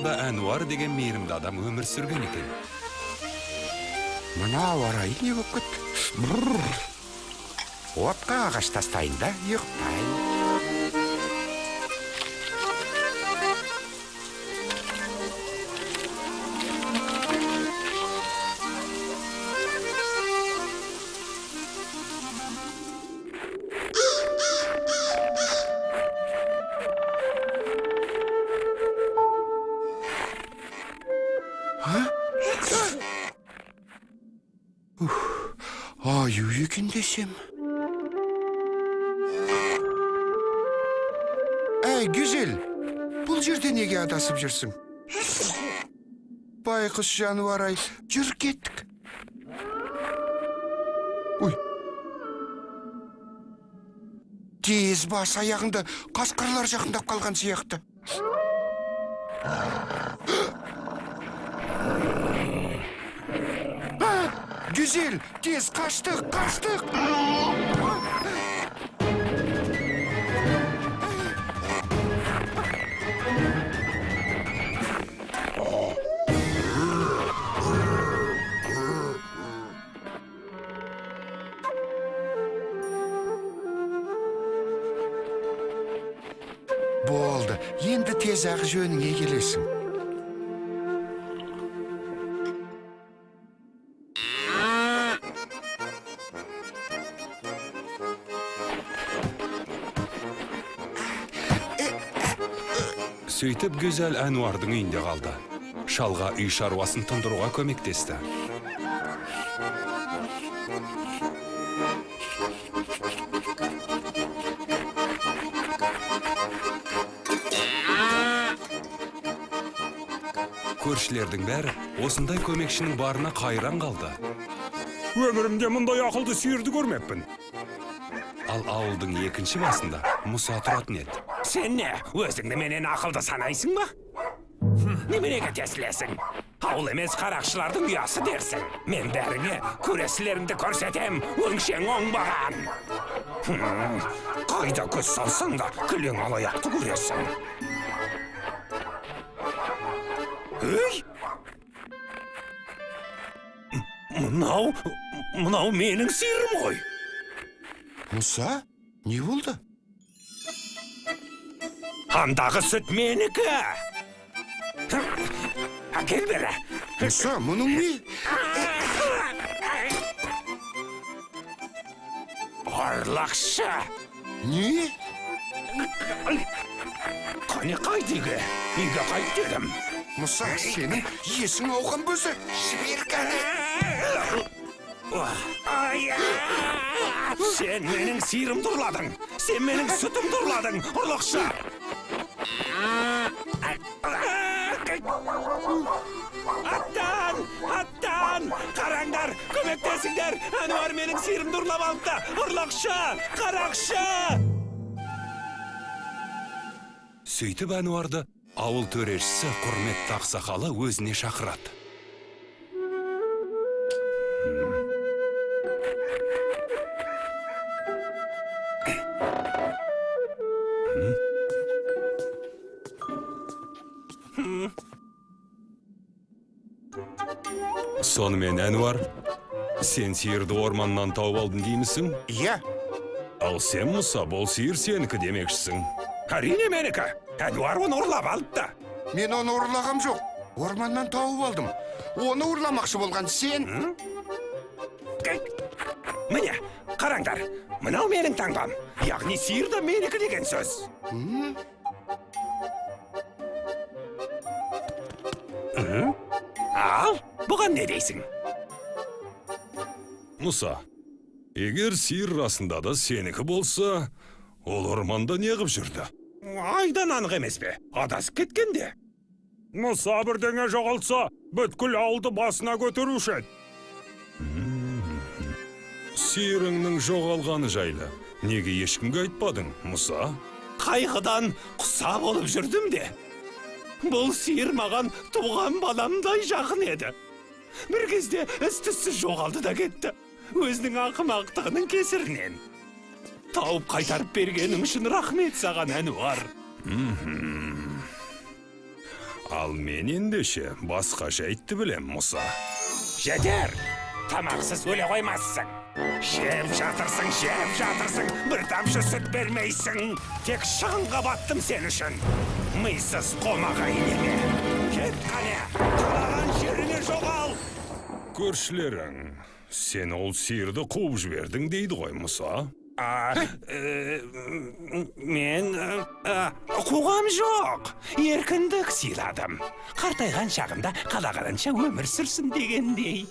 ауылда Әнуар деген мейірімді адам өмір сүрген екен. Мына ауа райы не болып кетті? Отқа ағаш тастайын да ұйықтайын. Аю екен десем. Әй, Гүзел, бұл жерде неге адасып жүрсің? Байқұс жануар ай, жүр кеттік. Ой. Тез бас аяғыңды, қасқырлар жақындап қалған сияқты. Гүзел, тез қаштық, қаштық! Болды, енді тез-ақ жөніңе келесің. Сөйтіп Гүзел Әнуардың үйінде қалды. Шалға үй шаруасын тындыруға көмектесті. Көршілердің бәрі осындай көмекшінің барына қайран қалды. Өмірімде мұндай ақылды сиырды көрмеппін. Ал ауылдың екінші басында Мұса тұратын еді. Сен не, өзіңді менен ақылды санайсың ба? Неменеге тесілесің? Ауыл емес қарақшылардың ұясы дерсің. Мен бәріңе көресілеріңді көрсетем, өңшең оңбаған. Қайда көз салсаң да кілең алаяқты көресің. Өй! Мынау менің сиырым ғой. Мұса, не болды? Андағы сүт менікі. Әкел бері. Мұса, мұның не? Ұрлықшы. Не? Қане қайт үйге? Үйге қайт дедім. Мұса, сенің есің ауған бөзі. Жібер кәне. Сен менің сиырымды ұрладың. Сен менің сүтімді ұрладың, ұрлықшы. Аттан! Аттан! Қараңдар, көмектесіңдер! Әнуар менің сиырымды ұрлап алыпты! Ұрлықшы! Қарақшы! Сөйтіп Әнуарды ауыл төрешісі құрметті ақсақалы өзіне шақырады. Сонымен, Әнуар, сен сиырды орманнан тауып алдым деймісің? Иә. Ал сен, Мұса, бұл сиыр сенікі демекшісің. Әрине менікі. Әнуар оны ұрлап алыпты. Мен оны ұрлағам жоқ. Орманнан тауып алдым. Оны ұрламақшы болған сен. Міне, қараңдар. Мынау менің таңбам. Яғни сиыр да менікі деген сөз. Ал, бұған не дейсің? Мұса, егер сиыр расында да сенікі болса, ол орманда неғып жүрді? Айдан анық емес пе? Адасып кеткенде. Мұса бірдеңе жоғалтса, бүткіл ауылды басына көтеруші еді. Сиырыңның жоғалғаны жайлы неге ешкімге айтпадың, Мұса? Қайғыдан құса болып жүрдім де. Бұл сиыр маған туған баламдай жақын еді. Бір кезде із-түзсіз жоғалды да кетті. Өзінің ақымақтығының кесірінен. Тауып қайтарып бергенің үшін рахмет саған, Әнуар. Ал мен ендеше басқа жайтты білем, Мұса. Жетер! Тамақсыз өле қоймассың. Жеп жатырсың, жеп жатырсың, бір тамшы сүт бермейсің. Тек шығынға баттым сен үшін. Мисыз қомағай неме. Кет қане, қалаған жеріңе жоғал. Көршілерің, сен ол сиырды қуып жібердің дейді ғой, Мұса. Мен қуғам жоқ. Еркіндік сыйладым. Қартайған шағында қалағанынша өмір сүрсін дегендей.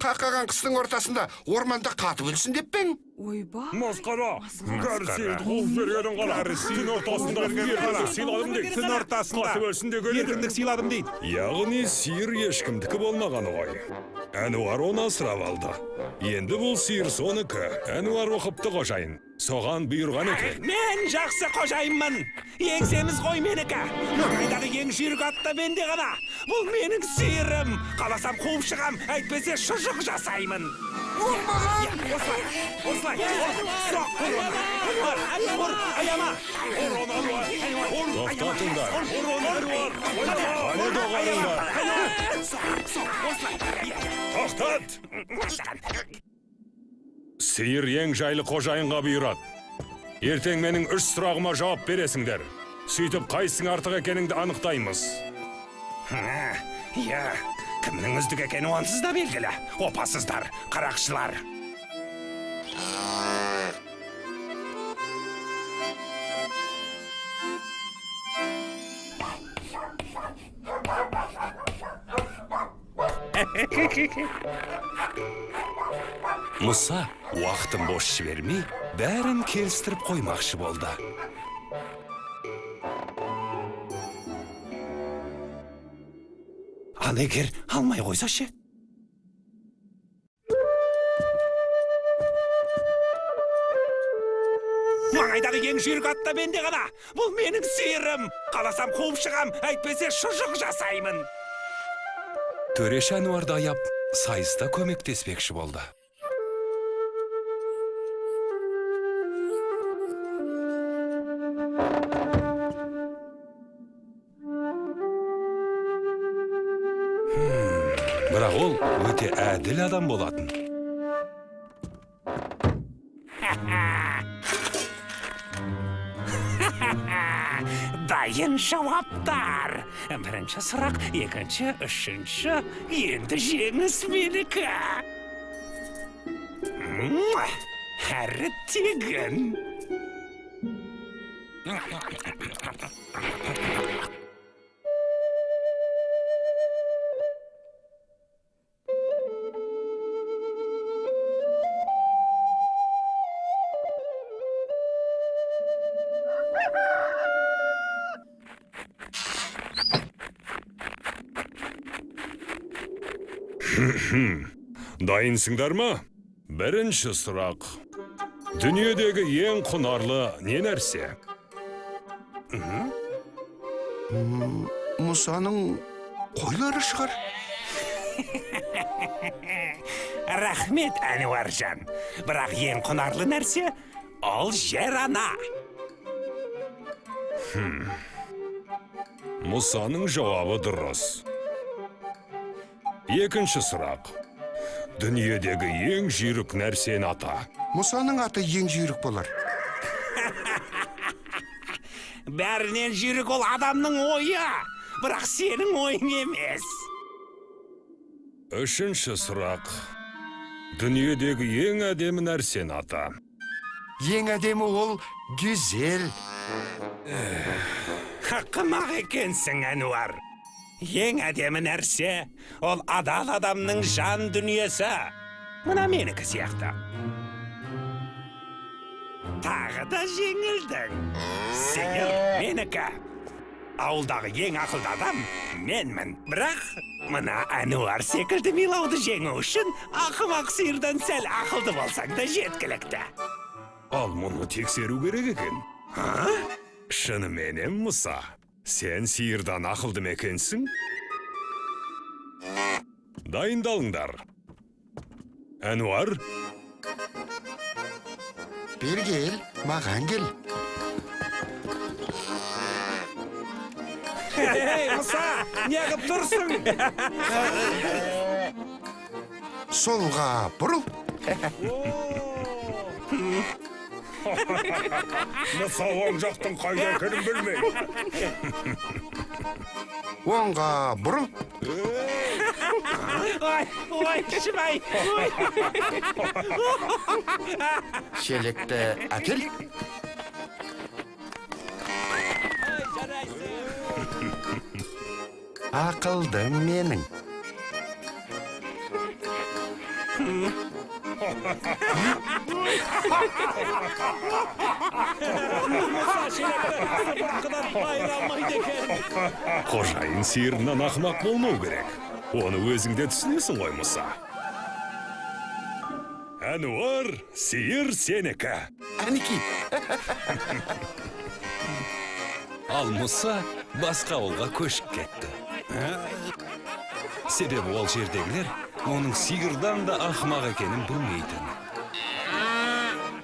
Қақаған қыстың ортасында орманда қатып өлсін деп пең? Ойбай. Масқара! Кәрі сиырды қуып жібергенін қара. Түн ортасында еркіндік сыйладым дейді. Түн ортасында қатып өлсін деген еді. Еркіндік сыйладым дейді. Яғни сиыр ешкімдікі болмағаны ғой. Әнуар оны асырап алды. Енді бұл сиыр соныкі. Әнуар оқыпты қожайын. Соған бұйырған екен. Мен жақсы қожайынмын. Еңсеміз ғой менікі. Маңайдағы ең жүйрік ат та менде ғана. Бұл менің сиырым. Қаласам қуып шығам, әйтпесе шұжық жасаймын. Оңбаған! Осылай, осылай. Соқ, ұр, ұр, аяма. Ұр оны, Әнуар. Тоқтатыңдар. Ұр оны, Әнуар. Қане доғарыңдар. Соқ, соқ, осылай. Тоқтат! Сиыр ең жайлы қожайынға бұйырады. Ертең менің 3 сұрағыма жауап бересіңдер. Сөйтіп қайсың артық екеніңді анықтаймыз. Иә, кімнің үздік екені онсыз да белгілі. Опасыздар, қарақшылар. Мұса уақытын бос жібермей, бәрін келістіріп қоймақшы болды. Ал егер алмай қойса ше? Маңайдағы ең жүйрік ат та менде ғана. Бұл менің сиырым. Қаласам қуып шығам, әйтпесе шұжық жасаймын. Төреш Әнуарды аяп, сайыста көмектеспекші болды. Бірақ ол өте әділ адам болатын. Дайын жауаптар. Бірінші сұрақ, екінші, үшінші. Енді жеңіс менікі. Әрі тегін. Дайынсыңдар ма? Бірінші сұрақ. Дүниедегі ең құнарлы не нәрсе? Мұсаның қойлары шығар. Рахмет, Әнуаржан. Бірақ ең құнарлы нәрсе ол жер ана. Мұсаның жауабы дұрыс. Екінші сұрақ. Дүниедегі ең жүйрік нәрсені ата. Мұсаның аты ең жүйрік болар. Бәрінен жүйрік ол адамның ойы. Бірақ сенің ойың емес. Үшінші сұрақ. Дүниедегі ең әдемі нәрсені ата. Ең әдемі ол гүзел. Ақымақ екенсің, Әнуар. Ең әдемі нәрсе ол адал адамның жан дүниесі. Мына менікі сияқты. Тағы да жеңілдің. Сиыр менікі. Ауылдағы ең ақылды адам менмін. Бірақ мына Әнуар секілді милауды жеңу үшін ақымақ сиырдан сәл ақылды болсаң да жеткілікті. Ал мұны тексеру керек екен. Шыныменен, Мұса, сен сиырдан ақылды ма екенсің? Дайындалыңдар. Әнуар? Бері кел, маған кел. Ей, Мұса, неғып тұрсың? Солға бұрыл. Мұса оң жақтың қайда екенін білмейді. Оңға бұрыл. Ой, ой, шымай. Ой. Шелекті әкел. Ақылды менің. Мұса шелекті сыпыртқыдан айыра алмайды екен. Қожайын сиырынан ақымақ болмау керек. Оны өзің де түсінесің ғой, Мұса. Әнуар, сиыр сенікі. Әнеки. Ал Мұса басқа ауылға көшіп кетті. Себебі ол жердегілер оның сиырдан да ақымақ екенін білмейтін.